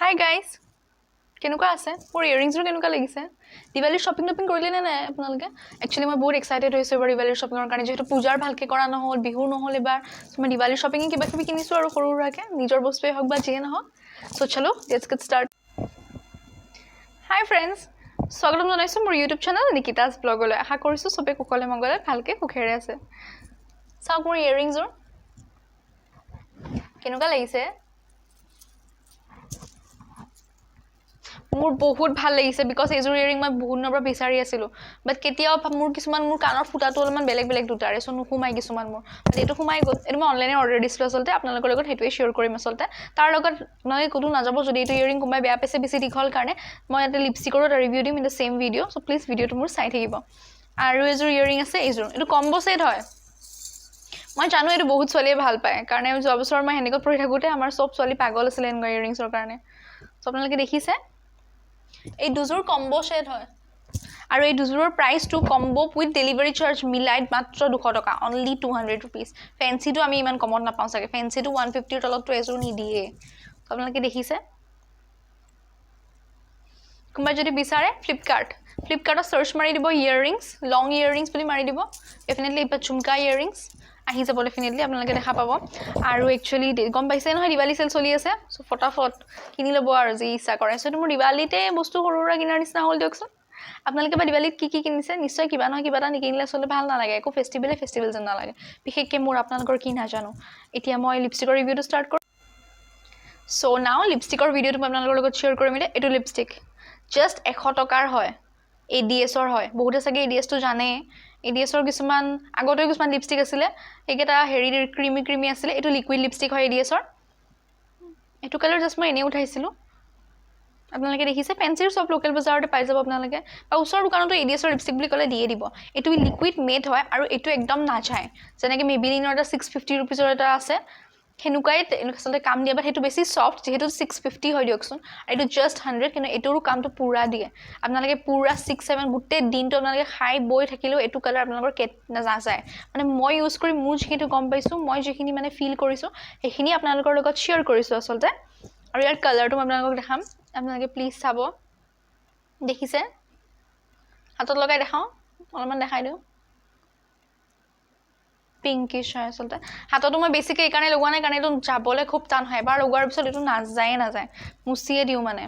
Hi guys, কেনেকুৱা আছে? মোৰ ইয়েৰিংছবোৰ কেনেকুৱা লাগিছে? দিৱালীৰ শ্বপিং টপিং কৰিলে নে নাই আপোনালোকে? একচুৱেলি মই বহুত এক্সাইটেড হৈছোঁ এইবাৰ দিৱালীৰ শ্বপিঙৰ কাৰণে, যিহেতু পূজাৰ ভালকৈ কৰা নহ'ল, বিহু নহ'ল এইবাৰ। চ' মই দিৱালীৰ শ্বপিঙে কিবা কিবি কিনিছোঁ আৰু সৰু সুৰাকৈ, নিজৰ বস্তুৱেই হওক বা যিয়ে নহওক। চ' চলো, let's get start. Hi friends, স্বাগতম জনাইছোঁ মোৰ ইউটিউব চেনেল নিকিতাজ ব্লগলৈ। আশা কৰিছোঁ চবেই কুশলে মংগলে ভালকৈ সুখেৰে আছে। চাওক, মোৰ ইয়েৰিংযোৰ কেনেকুৱা লাগিছে? মোৰ বহুত ভাল লাগিছে, because এইযোৰ ইয়েৰিং মই বহুত দিনৰ পৰা বিচাৰি আছিলোঁ। বাট কেতিয়াও মোৰ কিছুমান, মোৰ কাণৰ ফুটাটো অলপমান বেলেগ বেলেগ দুটাৰে, চ' নোসোমাই কিছুমান মোৰ, বাট এইটো সোমাই গ'ল। এইটো মই অনলাইনে অৰ্ডাৰ দিছিলোঁ আচলতে, আপোনালোকৰ লগত সেইটোৱে শ্বেয়াৰ কৰিম আচলতে। তাৰ লগত আপোনালোকে ক'তো নাযাব। যদি এইটো ইয়েৰিং কোনোবাই বেয়া পাইছে বেছি দীঘল কাৰণে, মই ইয়াতে লিপষ্টিকৰো এটা ৰিভিউ দিম in the same video, so please ভিডিঅ'টো মোৰ চাই থাকিব। আৰু এযোৰ ইয়েৰিং আছে, এইযোৰ, এইটো কম্ব' ছেট হয়। মই জানো এইটো বহুত ছোৱালীয়ে ভাল পায়, কাৰণে যোৱা বছৰ মই সেনেকৈ পঢ়ি থাকোঁতে আমাৰ চব ছোৱালী পাগল আছিলে এনেকুৱা ইয়েৰিংছৰ কাৰণে। চ' আপোনালোকে দেখিছে, এই দুযোৰ কম্ব' ছেট হয় আৰু এই দুযোৰৰ প্ৰাইচটো কম্ব' উইথ ডেলিভাৰী চাৰ্জ মিলাই মাত্ৰ 200 টকা, অনলি ₹200। ফেঞ্চিটো আমি ইমান কমত নাপাওঁ চাগে, ফেঞ্চিটো 150ৰ তলততো এযোৰ নিদিয়ে। আপোনালোকে দেখিছে, কোনোবাই যদি বিচাৰে ফ্লিপকাৰ্টত চাৰ্চ মাৰি দিব ইয়েৰিংছ, লং ইয়েৰিংছ বুলি মাৰি দিব, ডেফিনেটলি এইবাৰ ঝুমকা ইয়েৰিংছ আহি যাব, ডেফিনেটলি আপোনালোকে দেখা পাব। আৰু একচুৱেলি গম পাইছে নহয়, দিৱালী চেল চলি আছে, চ' ফটাফট কিনি ল'ব আৰু যি ইচ্ছা কৰে। চ' এইটো মোৰ দিৱালীতে বস্তু সৰু সুৰা কিনাৰ নিচিনা হ'ল দিয়কচোন। আপোনালোকে বা দিৱালীত কি কি কিনিছে? নিশ্চয় কিবা নহয় কিবা এটা নিকিনিলে আচলতে ভাল নালাগে, একো ফেষ্টিভেলে ফেষ্টিভেল যেন নালাগে, বিশেষকৈ মোৰ। আপোনালোকৰ কি নাজানো। এতিয়া মই লিপষ্টিকৰ ৰিভিউটো ষ্টাৰ্ট কৰোঁ। চ' নাও লিপষ্টিকৰ ভিডিঅ'টো মই আপোনালোকৰ লগত শ্বেয়াৰ কৰিম এতিয়া। এইটো লিপষ্টিক জাষ্ট 100 টকাৰ হয়, এ ডি এছৰ হয়। বহুতে চাগে এ ডি এছটো জানেই। এ ডি এছৰ কিছুমান আগতেও কিছুমান লিপষ্টিক আছিলে, সেইকেইটা হেৰি ক্ৰিমি ক্ৰিমি আছিলে। এইটো লিকুইড লিপষ্টিক হয় এ ডি এছৰ। এইটো কালাৰ জাষ্ট মই এনেই উঠাইছিলোঁ। আপোনালোকে দেখিছে, ফেঞ্চিৰ চব লোকেল বজাৰতে পাই যাব আপোনালোকে, বা ওচৰৰ দোকানতো এ ডি এছৰ লিপষ্টিক বুলি ক'লে দিয়ে দিব। এইটো লিকুইড মেট হয় আৰু এইটো একদম নাযায়। যেনেকৈ মেবিলিনৰ এটা 650 ৰুপিজৰ এটা আছে, সেনেকুৱাই আচলতে কাম দিয়ে, বাট সেইটো বেছি ছফ্ট, যিহেতু 650 হয় দিয়কচোন। আৰু এইটো জাষ্ট 100, কিন্তু এইটোৰো কামটো পূৰা দিয়ে। আপোনালোকে পূৰা 6-7 গোটেই দিনটো আপোনালোকে খাই বৈ থাকিলেও এইটো কালাৰ আপোনালোকৰ কেট নাযায়। মানে মই ইউজ কৰি মোৰ যিখিনি গম পাইছোঁ, মই যিখিনি মানে ফিল কৰিছোঁ, সেইখিনি আপোনালোকৰ লগত শ্বেয়াৰ কৰিছোঁ আচলতে। আৰু ইয়াৰ কালাৰটো মই আপোনালোকক দেখাম, আপোনালোকে প্লিজ চাব। দেখিছে, হাতত লগাই দেখাওঁ, অলপমান দেখাই দিওঁ। পিংকিছ হয় আচলতে। হাততো মই বেছিকৈ এইকাৰণে লগোৱা নাই, কাৰণ এইটো যাবলৈ খুব টান হয়। এবাৰ লগোৱাৰ পিছত এইটো নাযায়ে নাযায়, মুচিয়ে দিওঁ মানে।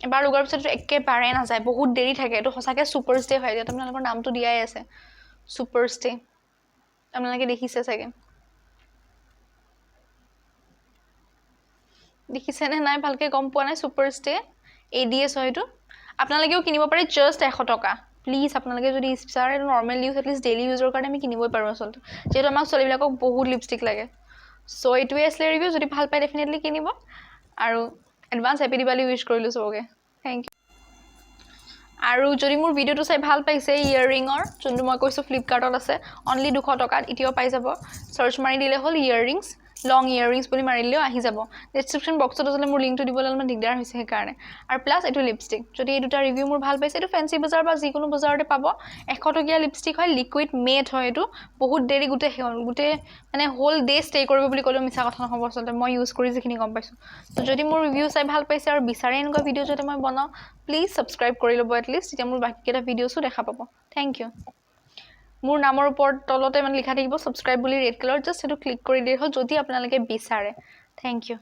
এবাৰ লগোৱাৰ পিছত এইটো একেবাৰে নাযায়, বহুত দেৰি থাকে। এইটো সঁচাকৈ ছুপাৰ ষ্টে হয়। ইয়াত আপোনালোকৰ নামটো দিয়াই আছে, ছুপাৰ ষ্টে। আপোনালোকে দেখিছে চাগে, দেখিছেনে নাই ভালকৈ গম পোৱা নাই। Super stay A D S হয় এইটো, আপোনালোকেও কিনিব পাৰে, জাষ্ট 100 টকা। প্লিজ আপোনালোকে যদি বিচাৰে, এইটো normal use, at least daily ইউজৰ কাৰণে আমি কিনিবই পাৰোঁ আচলতে, যিহেতু আমাক ছোৱালীবিলাকক বহুত লিপষ্টিক লাগে। চ' এইটোৱে আছিলে ৰিভিউ। যদি ভাল পায় ডেফিনেটলি কিনিব আৰু এডভান্স হেপী দিৱালী উইচ কৰিলোঁ চবকে। Thank U. আৰু যদি মোৰ ভিডিঅ'টো চাই ভাল পাইছে, ইয়েৰিঙৰ যোনটো মই কৈছোঁ ফ্লিপকাৰ্টত আছে, অনলি 200 টকাত এতিয়াও পাই যাব। চাৰ্চ মাৰি দিলে হ'ল, ইয়েৰিংছ, লং ইয়েৰিংছ বুলি মাৰি দিলেও আহি যাব। ডেছক্ৰিপশ্যন বক্সত আচলতে মোৰ লিংকটো দিবলৈ অলপমান দিগদাৰ হৈছে সেইকাৰণে। আৰু প্লাছ এইটো লিপষ্টিক, যদি এই দুটা ৰিভিউ মোৰ ভাল পাইছে, এইটো ফেঞ্চি বজাৰ বা যিকোনো বজাৰতে পাব। 100 টকীয়া লিপষ্টিক হয়, লিকুইড মেট হয়। এইটো বহুত দেৰি গোটেই মানে হোল ডে ষ্টে কৰিব বুলি ক'লেও মিছা কথা নহ'ব আচলতে, মই ইউজ কৰি যিখিনি গম পাইছোঁ। ত' যদি মোৰ ৰিভিউ চাই ভাল পাইছে আৰু বিচাৰে এনেকুৱা ভিডিঅ' যাতে মই বনাওঁ, প্লিজ ছাবস্ক্ৰাইব কৰি ল'ব এটলিষ্ট, তেতিয়া মোৰ বাকীকেইটা ভিডিঅ'ছো দেখা পাব। Thank U. মোৰ নামৰ ওপৰত তলতে মানে লিখা থাকিব ছাবস্ক্ৰাইব বুলি ৰেড কালাৰ, জাষ্ট সেইটো ক্লিক কৰি দিয়ে হ'ল যদি আপোনালোকে বিচাৰে। Thank U.